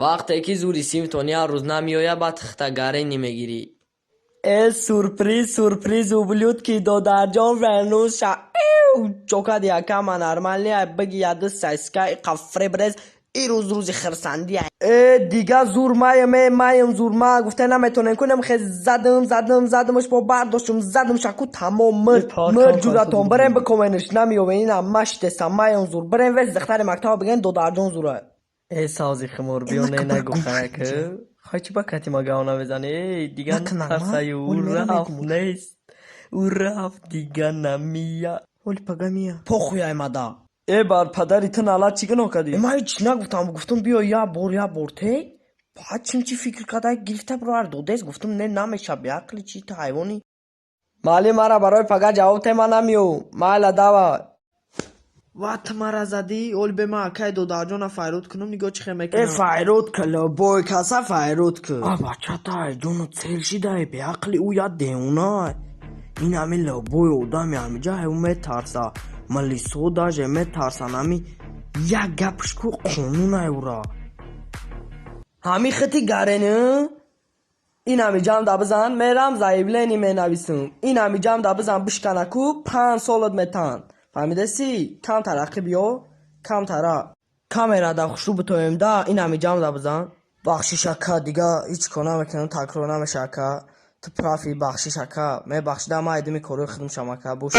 Вақте ки зури симтон як рӯз намеояд, баъд хта гарени мегирӣ. Э, сюрприз, сюрприз, ублюдки, додарҷон вернулся. Чокад якама нормальный, биги яду сайска иқа фребрез, ирӯз рӯзи хирсандия. Э, дига зур маем, э, маем зур ма гуфта наметонем кунем. Хе задам, задам, задамш, бо бардоштум, задам шаку, тамом, мир мир. Ҷуратон бирем бикоменш, намеёвен, ина маштеса, маем зур, бирем вес духтари мактаба бигем, додарҷон зура. Э, савзи хумор, биё, не нагу, хаяк. Хай, чӣ ба кати ма гав намезанӣ? Эй, дига натарсаю, ӯ рафт, нест, ӯ рафт, дига намия. Оли пага мия. Похуй аймада. Э, бар падари ту налат, чӣ гуноҳ кардӣ? Э, ман ҳеҷ нагуфтам, гуфтам, биё як бор, як бор те. Баъд чим чӣ фикр карда, гирифта бировар додест, гуфтам, не, намеша, беақли чӣ, ту ҳайвонӣ. Маълим, мара барои пага ҷавоб те, ман намеёвм. Майла, давай. Ва ту мара задӣ, оли бе ман акаи додарҷона файрод кунам, нигоҳ чӣ хел Э, мекунам. Файрод ка, любой каса файрод ка. А бачата, ҷону цел шидай, беақли, ӯ як девона. Ин ҳами любой одами ҳамиҷа ӯ метарса. Милисо даже метарсан, ҳами як гапш ку, қонунай ура. Ҳами хити гарени, ин ҳами ҷамда бизан, мерам заявление менависам. Ин ҳами ҷамда бизан, бишканаку, 5 солат метаҳанд. Фаҳмидаси? Камтар ақиб ё камтара. Камерада хушрӯ битоем да, ин ҳами ҷамда бизан. Бахшиш, ака, дига ҳеҷ кор намекунам, такрор намеша, ака. Ту прав и, бахшиш, ака. Мебахшида, ман айдими корои худам шам, ака. Бош.